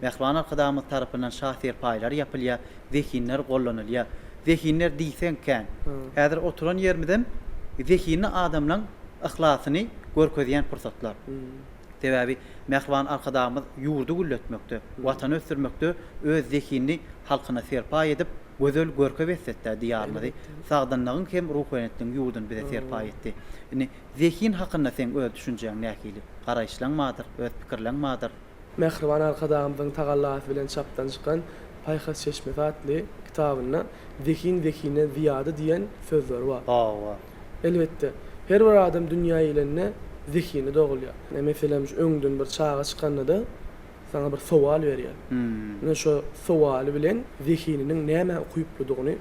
Mähriban Arkadagymyz tarapyndan şa serpaýlary ýapylýar, zehinler gollanylýar. Zehinler diýseň kän. Häzir oturan ýerimizem zehinli adamlaň yhlasyny görkezýän pursatlar. Sebäbi mähriban Arkadagymyz ýurdy gülletmekde, Watany ösdürmekde öz zehinini halkyna serpaý edip, gözel görke besletdi Diýarymyzy. Sagdynlygyň hem ruhubelentligiň ýurduny bize serpaý etdi. Indi Zehin hakynda seň öz düşünjäň nähili? Garaýyşlaň bardyr, öz pikirleň bardyr. Mähriban Arkadagymyzyň tagallasy bilen çapdan çykan Paýhas çeşmesi atly kitabynda Zehin zehinden zyýada diýen sözler bar. Hawa. Elbetde, her bir adam dünýä ilende zehinli dogulýar. Meselem, şu öňden bir çaga çykanda-da saňa bir sowal berýär. Ine şo sowaly bilen zehininiň nämä ukyplydygyny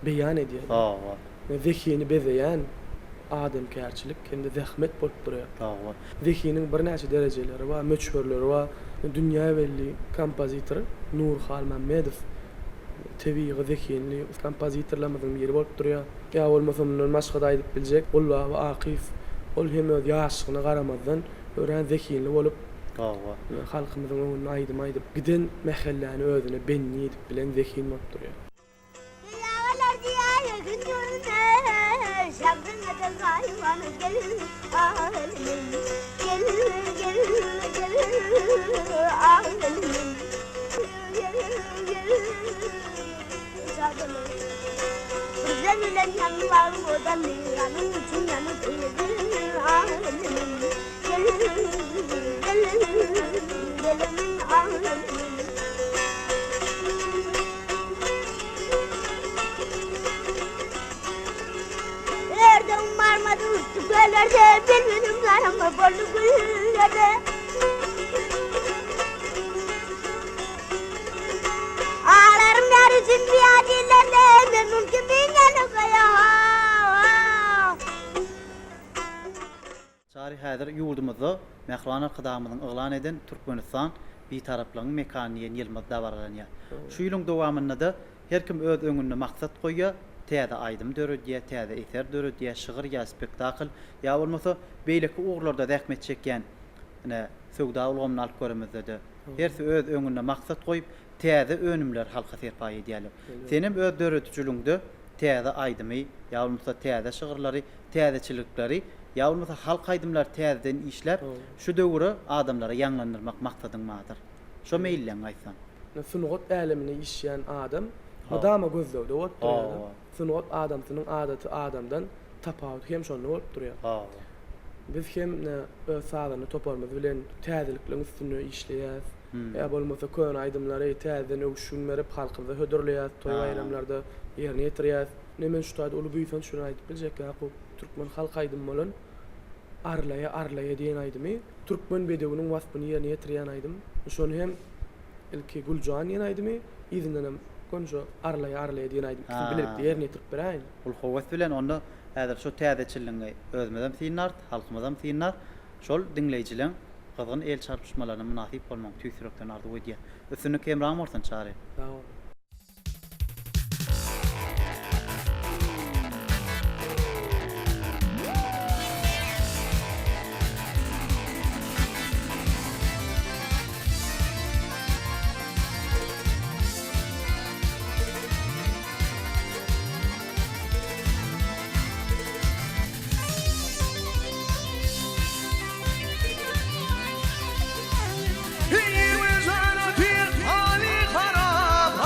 beýan edýär. Hawa. Zehini bezeýän adamkärçilik hem-de zähmet bolup durýar. Hawa. Zehiniň birnäçe derejeleri bar, möçberleri bar. Dünýä belli kompozitor Nury Halmämmedow tebigy zehinli kompozitorlarymyzyň biri bolup durýar. Ýa bolmasa mundan başga-da aýdyp biljek Gulbaba Akyýew, ol hem öz ýaşlygyna garamazdan örän zehinli bolup, Hawa. halkymyzyň öňünde aýdym aýdyp, giden mähelläni özüne bendi edip bilen zehin bolup durýar. Dünýäler diýýär gün ýüzüne, Şemsiň eden gaýybany gel, ah gelinim, gel, gel, gel, ah gelinim, gel, gel, şadymy. Bizden bilen ýanly bagrym odandy, Ýanyň üçin ýanyp öýdüm, ah gelinim, gel, gel, gelinim, ah gelinim. Ördüm barmadı üstü köllerde, Bülbülüm zarımı boldy güllerde. Ağlarım yar için bir dillerde, Memnun kimin yanı kaya. Çary häzir ýurdumyzda Mähriban Arkadagymyzyň yglan eden Türkmenistan, Bitaraplygyň mekany diýen ýylymyz dabaralanýar. Şu ýylyň dowamynda-da her kim öz öňünde maksat goýýar, täze aýdym döredýär, täze eser döredýär, şygyr ýa spektakl, ýa bolmasa beýleki ugurlarda zähmet çekýän, ine, söwda ulgamyny alyp göremizde-de, hersi öz öňünde maksat goýup, täze önümleri halka serpaý edýärler. Senem öz döredijiligiňde täze aýdymy, ýa bolmasa täze şygyrlary, täzeçillikleri, ýa bolmasa halk aýdymlary täzeden işläp, şu döwüre adamlara ýaňlandyrmak maksadyň bardyr. Şo meýilleňi aýtsaň. Sungat äleminde işleýän adam mydama gözlegde bolup durýar. Sungat adamsynyň adaty adamdan tapawudy hem şonda bolup durýar. Biz hem öz sazanda toparymyz bilen täzelikleriň üstünde işleýäris. Ýa bolmasa köne aýdymlary täzeden öwüşgin berip halkymyza hödürleýäris, toý-baýramlarda ýerine ýetirýäris. Ine men şu taýda uly buýsanç bilen aýdyp biljek Ýakup türkmen halk aýdymy bolan Arlaýa arlaýa diýen aýdymy türkmen bedewiniň waspyny ýerine ýetirýän aýdym. Şony hem ilki Güljan diýen aýdymy yzyndanam göni şo Arlaýa arlaýa diýen aýdym ikisini bilelikde ýerine ýetirip beräýin. Uly höwes bilen onda häzir şu täzeçilligiňi özümizem synlarys, halkymyzam synlar. Şol diňleýjileň gyzgyn el çarpyşmalaryna mynasyp bolmagyny tüýs ýürekden arzuw edýän. Üstünlik hemraň bolsun Çary! Sag bol. Eýe jan otyr haly harap.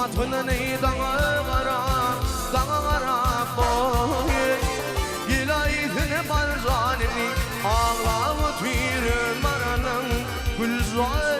Matynyny daňa garap, daňa garap boý. Gelaýsene baljan indi, aglap otyryn maralyň gülzary.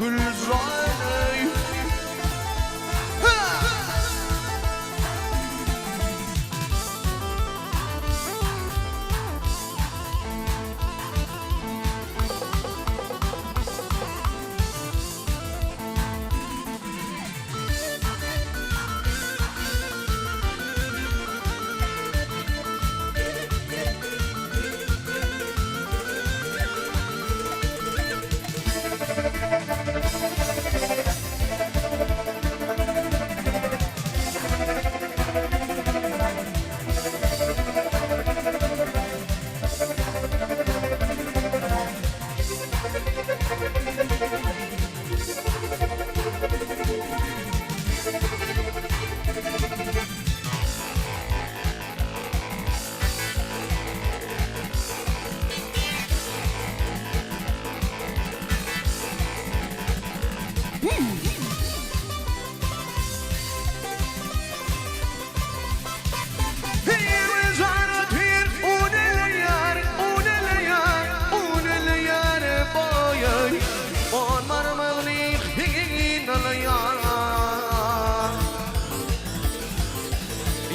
Gülzary.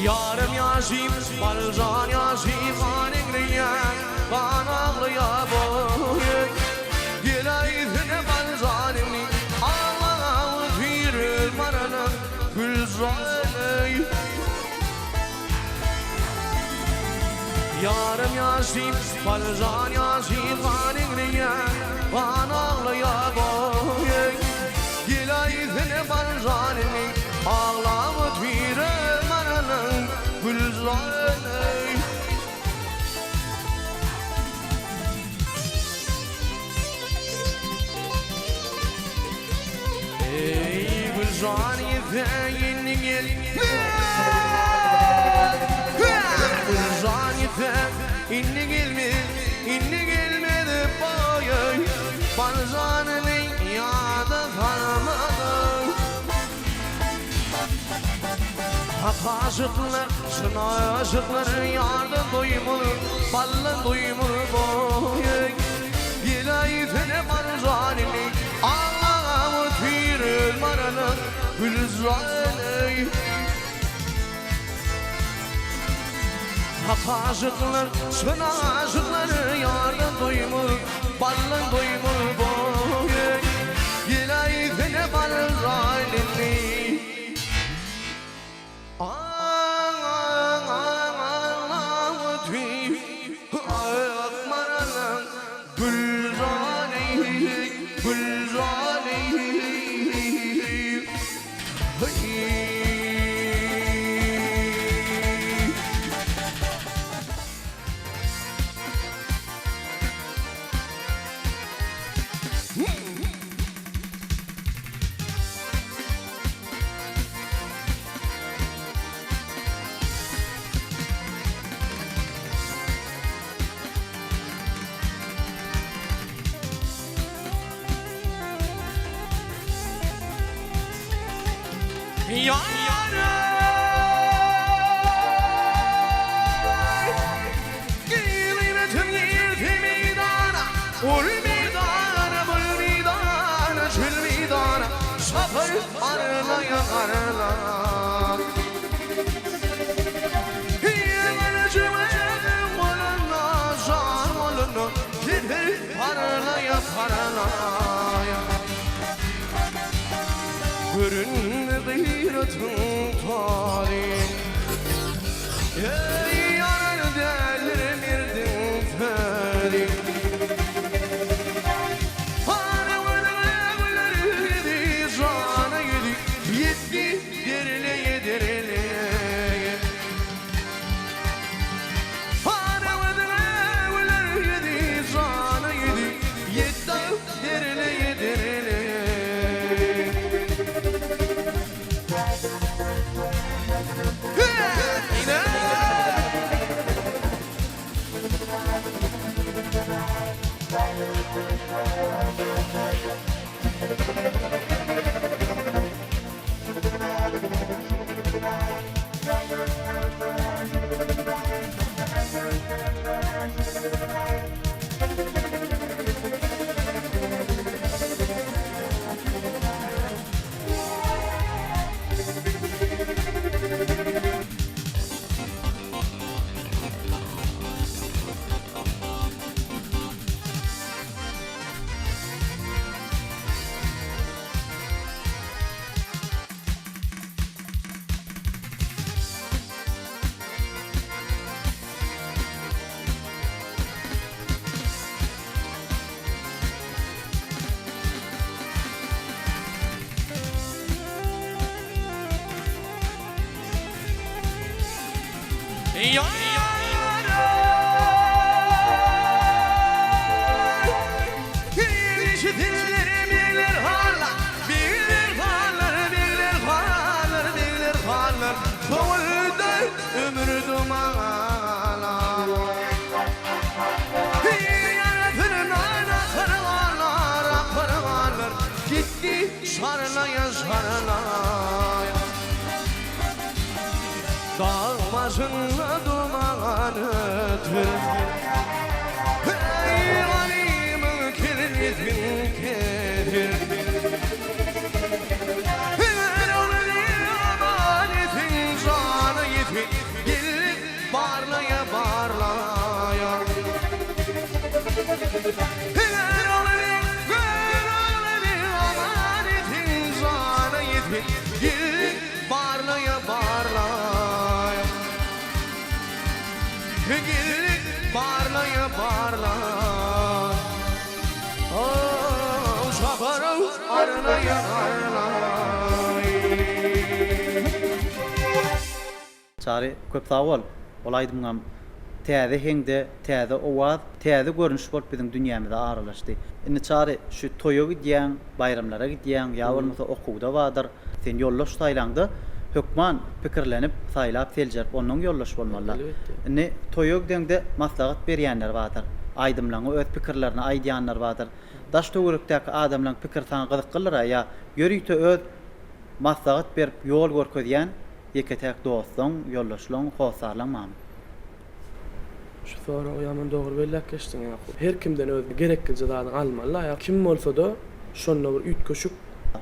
Yarım yaşım, balcan yaşım, kan ingriyen, kan ağlıya boy. Gelaydın balcanını, ağla oturur marana, gülzanı. Yarım yaşım, balcan yaşım, kan ingriyen, kan ağlıya boy. Gelaydın balcanını, ağla oturur marana, gülzanı. Ey Gülcan yeteğini gel Gülcan yeteğini gelme inni gelmedi boy Balcanını yada kalmadı Hak aşıklar, şın aşıklar Yarda doymur, ballı doymur boy Gelaytene balcanını Allah'ım tüyrül maranı Gülzanı Hak aşıklar, şın aşıklar Yarda doymur, ballı doymur boy Gelaytene balcanını Parlaya Görünme gıyratın tali Ey yarar delirmirdin feri. Dag başynda duman ötür Eý galymyň kellesini kesir Her ogly amanetin jana ýetir Gelip barlaýa barlaýa Her ogly her ogly amanetin jana ýetir Gelip Barlaýa barlaýa Gel barlaýa barlaýa Oh çaparym arlaýa arlaýa. Çary köp sag bol. Ol aýdymyňam täze heňde, täze owaz, täze görnüş bolup biziň dünýämize aralaşdy. Indi Çary şu toýa gidýäň, baýramlara gidýäň ýa bolmasa okuwda bardyr. Sen ýoldaş saýlaňda hökman pikirlenip, saýlap, seljerip onnoň ýoldaş bolmalyda. Elbetde. Indi toýa gideňde maslahat berýänler bardyr. Aýdymlaňy öz pikirlerini aýdýanlar bardyr. Daş töwerekdäki adamlaň pikiri saňa gyzyklydyra ýa ýörite öz maslahat berip ýol görkezýän ýeke-täk dostlaň, ýoldaşlaň, hossarlaň barmy? Şu soragy ýaman dogry belläp geçdiň Ýakup. Her kimden öz gereklije zadyňy almaly-la ýa kim bolsa-da şonda bir üýtgeşik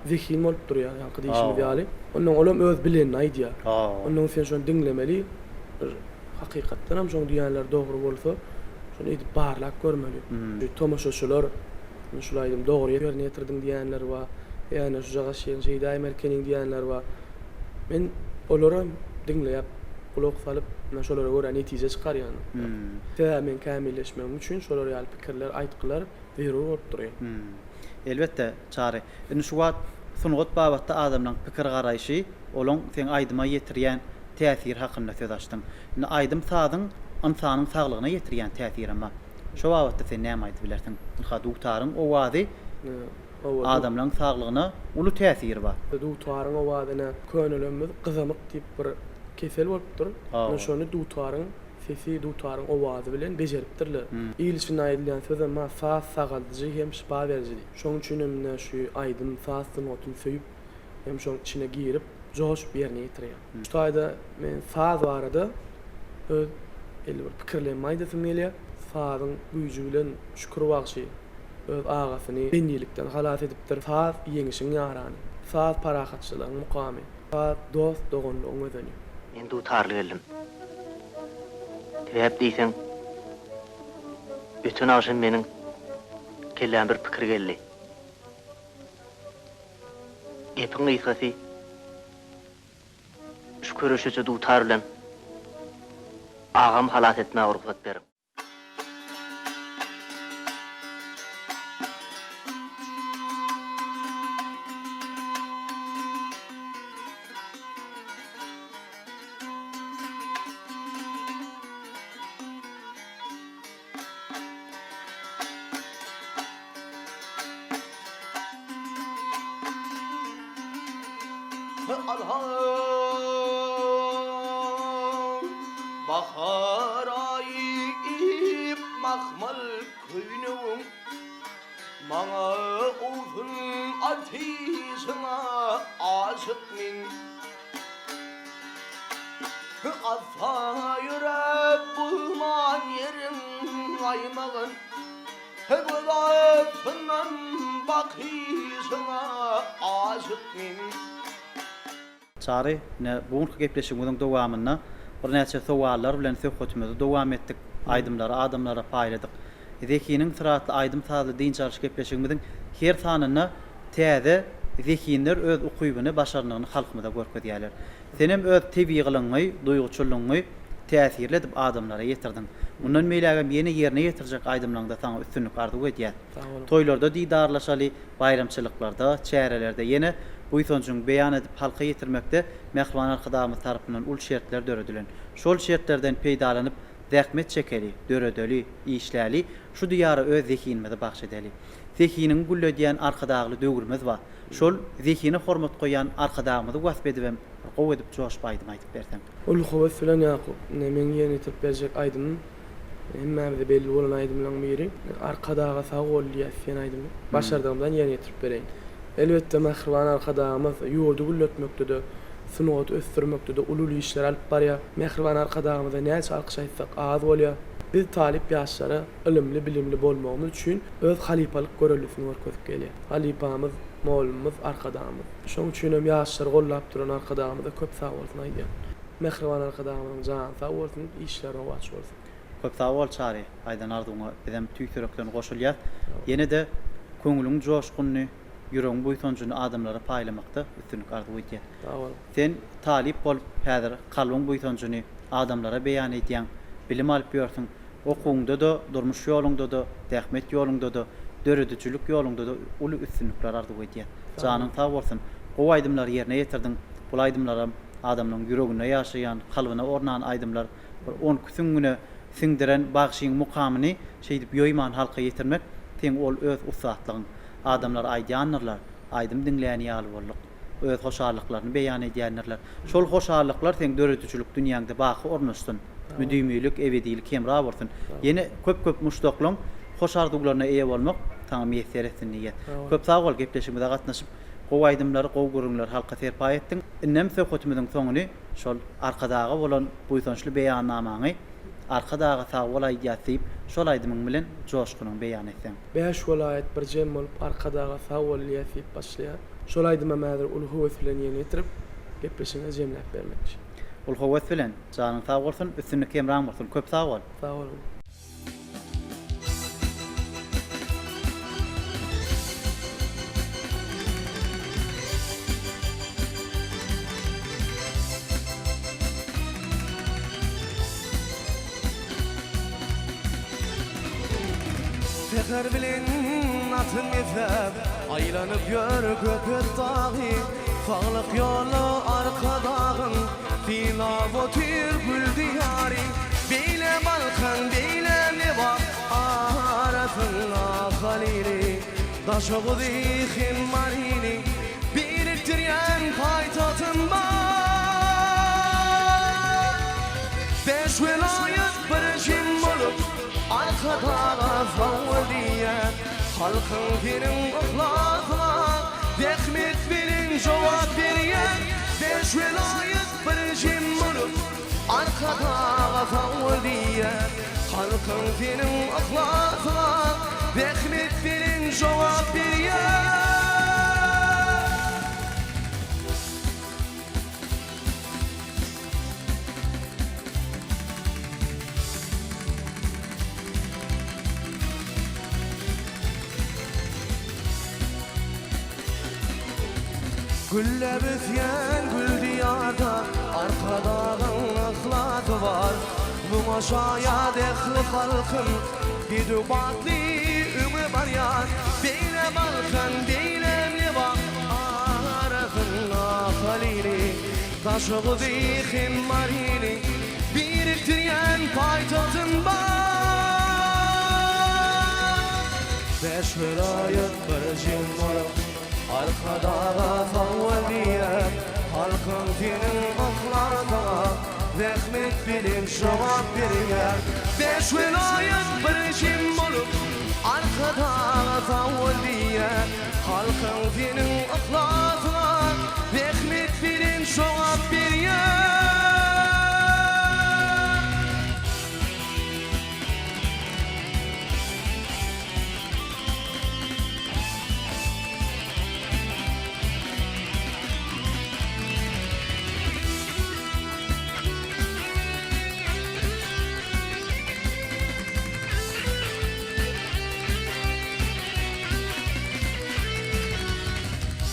zehin bolup durýar ýaňky diýşimiz ýaly. Onnoň olam öz bilenini aýdýar. Onnoň sen şony diňlemeli. Bir hakykatdanam şoň diýýänleri dogry bolsa şony edip barlap görmeli. Tomaşaçylar şul aýdym dogry ýerine ýetirdiň diýýänler bar. Ýa-ine şujagaş ýerini şeýdäýmeli ekeniň diýýänler bar. Men olaram diňleýäp gulak salyp, men şolara görä netije çykarýan. Sebäbi meň kämilleşmegim üçin şolar ýaly pikirler, aýtgylar zerur bolup durýar. Elbetde, Çary. Indi şu wagt sungat babatda adamlaň pikir-garaýşy, olaň seň aýdyma ýetirýän täsiri hakynda söz açdyň. Indi aýdym-sazyň ynsanyň saglygyna ýetirýän täsirem bar. Şo babatda sen näme aýdyp bilersiň? Ynha, dutaryň owazy adamlaň saglygyna uly täsiri bar. Dutaryň owazy ine, könelerimiz gyzamyk diýip bir kesel bolupdyr. Ine şony dutaryň sesi, dutaryň owazy bilen bejeripdirler. Il içinde aýdylýan sözem bar, saz sagaldyjy hem şypa beriji diýip. Şonuň üçin hem ine şu aýdym, saz sungatyny söýüp hem şoň içine girip, joşup ýerine ýetirýän. Şu taýda men saz barada öz belli bir pikirlerimi aýdasym gelýär. Sazyň güýji bilen Şükür bagşy öz agasyny bendilikden halas edipdir. Saz ýeňişiň ýarany. Saz parahatçylygyň mukamy. Saz dost-doganlygyň özeni. Men dutarly geldim. Sebäp diýseň, öten agşam meniň kelläme bir pikir geldi. Gepiň gysgasy, şu köreşeje dutar bilen agamy halas etmäge rugsat beriň. Bahar aýy iýip mahmal köýnegiň Maňa owsun atyşyňa aşyk men. Asla ýöräp bolman ýeriň aýmagyn Göz astyndan bakyşyňa aşyk men. Çary, ine, bu günki gepleşigimiziň dowamynda birnäçe sowallar bilen söhbetimizi dowam etdik, aýdymlary adamlara paýladyk. Zehiniň syry atly aýdym-sazly dynç alyş gepleşigimiziň her sanynda täze zehinler öz ukybyny, başarnygyny halkymyza görkezýärler. Senem öz tebigylygyňy, duýguçyllygyňy täsirli edip adamlara ýetirdiň. Mundan beýlägem ýene ýerine ýetirjek aýdymlaňda saňa üstünlik arzuw edýäs. Sag boluň. Toýlarda didarlaşaly, baýramçylyklarda, çärelerde ýene. buýsanjyňy beýan edip halka ýetirmekde Mähriban Arkadagymyz tarapyndan uly şertler döredilen. Şol şertlerden peýdalanyp zähmet çekeli, döredeli, işläli, şu diýara öz zehinimizi bagş edeli. Zehiniňi gülledýän Arkadagly döwrümiz bar. Şol zehine hormat goýýan Arkadagymyzy wasp edibem bir gowy edip joşup aýdym aýdyp berseň. Uly höwes bilen Ýakup. Ine meň ýerine ýetirip berjek aýdymym hemmämize belli bolan aýdymlaň biri. Arkadaga sag bol diýýäs diýen aýdymy. Başardygymdan ýerine ýetirip bereýin. Elbetde mähriban Arkadagymyz ýurdy gülletmekde-de, sungaty ösdürmekde-de uly-uly işleri alyp barýar. Mähriban Arkadagymyza näçe alkyş aýtsak az bolýar. Biz talyp ýaşlara ylymly-bilimli bolmagymyz üçin öz halypalyk göreldesini görkezip gelýär. Halypamyz, mugallymymyz Arkadagymyz. Şonuň üçin hem ýaşlary gollap duran Arkadagymyza köp sag bolsun aýdýan. Mähriban Arkadagymyzyň jany sag bolsun, işleri rowaç bolsun. Köp sag bol Çary, aýdan arzuwyňa bizem tüýs ýürekden goşulýas. Ýene-de köňlüň joşgunyny, ýüregiň buýsanjyny adamlara paýlamakda üstünlik arzuw edýän. Sag boluň. Sen talyp bolup häzir kalbyň buýsanjyny adamlara beýan edýäň, bilim alyp ýörsüň. Okuwyňda-da, durmuş ýoluňda-da, zähmet ýoluňda-da, döredijilik ýoluňda-da uly üstünlikler arzuw edýän. Janyň sag bolsun. Gowy aýdymlary ýerine ýetirdiň. Bul aýdymlaram adamlaň ýüreginde ýaşaýan, kalbyna ornan aýdymlar. Bir onki süňňüne siňdiren bagşyň mukamyny şeýdip ýoýman halka ýetirmek seň ol öz ussatlygyň. Adamlar aýdýandyrlar, aýdym diňleýän ýaly bolduk. Öz hoşallyklaryny beýan edýändirler. Şol hoşallyklar seň döredijilik dünýäňde baky ornaşsyn. Müdimilik, ebedilik hemra bolsun. Ýene köp-köp muşdaklaň hoş arzuwlaryna eýe bolmak saňa miýesser etsin diýýäs. Köp sag bol gepleşigimize gatnaşyp, gowy aýdymlary, gowy gürrüňleri halka serpaý etdiň. Indem söhbetimiziň soňuny şol Arkadaga bolan buýsançly beýannamaňy Arkadaga sag bol aýdýas diýip, şol aýdymyň bilen joşgunyňy beýan etseň. Bäş welaýat bir jem bolup Arkadaga sag bol diýýäs diýip başlaýar. Şol aýdymam häzir uly höwes bilen ýerine ýetirip, gepleşigiňe jemläp bermekçi. Uly höwes bilen. Janyň sag bolsun, üstünlik hemraň bolsun. Köp sag bol. Sag boluň. Säher bilen atyn gezäp, Aýlanyp ýör Köpet dagy. Saglyk ýoly Arkadagyň, Sylap otyr gül diýary. Beýle Balkan, beýle Lebap, Arasynda Halyly. Daşoguzy hem Maryny, Birikdirýän paýtagtym bar. Bäş welaýat bir jem bolup, Arkadaga sag bol diýýär. Halkyň seniň yhlasyňa Zähmet bilen jogap berýär. Bäş welaýat bir jem bolup, Arkadaga sag bol diýýär. Halkyň seniň yhlasyňa Zähmet bilen jogap berýär. Gülläp ösýän gül diýarda Arkadagyň yhlasy bar. Muňa şaýat ähli halkym, Bedew batly öňe barýar. Beýle Balkan, beýle Lebap, Arasynda Halyly. Daşoguzy hem Maryny birikdirýän paýtagtym bar. Bäş welaýat bir jem bolup, Arkadaga sag bol diýýär. Halkyň seniň yhlasyňa zähmet bilen jogap berýär. Bäş welaýat bir jem bolup, Arkadaga sag bol diýýär. Halkyň seniň yhlasyňa zähmet bilen jogap berýär.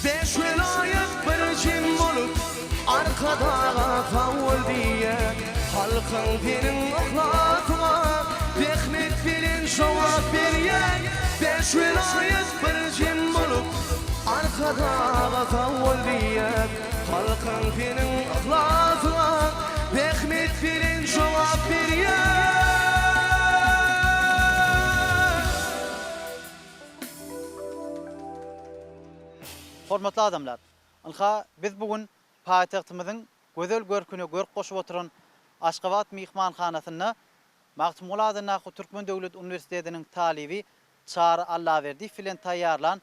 Bäş welaýat bir jem bolup, Arkadaga sag bol diýýär. Halkyň seniň yhlasyňa zähmet bilen jogap berýär. Bäş welaýat bir jem bolup. Arkadaga sag bol diýýär Halkyň seniň yhlasyňa Rehmet bilen jogap berýär. Hormatly adamlar! Ynha, biz bu gün paýtagtymyzyň gözel görküne görk goşup oturan Aşgabat myhmanhanasynda Magtymguly adyndaky Türkmen döwlet uniwersitetiniň talyby Çary Allaberdiýew bilen taýýarlan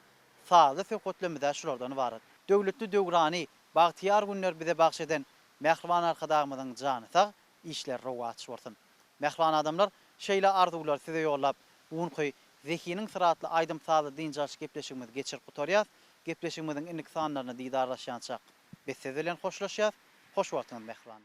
sazly söhbetlerimiz-ä şulardan ybarat. Döwletli döwrany, bagtyýar günleri bize bagş eden Mähriban Arkadagymyzyň jany sag, işleri rowaç bolsun! Mähriban adamlar, şeýle arzuwlary size ýollap, bu günki Zehiniň syry atly aýdym-sazly dynç alyş gepleşigimizi geçirip gutarýas. Gepleşigimiziň indiki sanlarynda didarlaşýançak, biz siz bilen hoşlaşýas. Hoş wagtyňyz mähriban!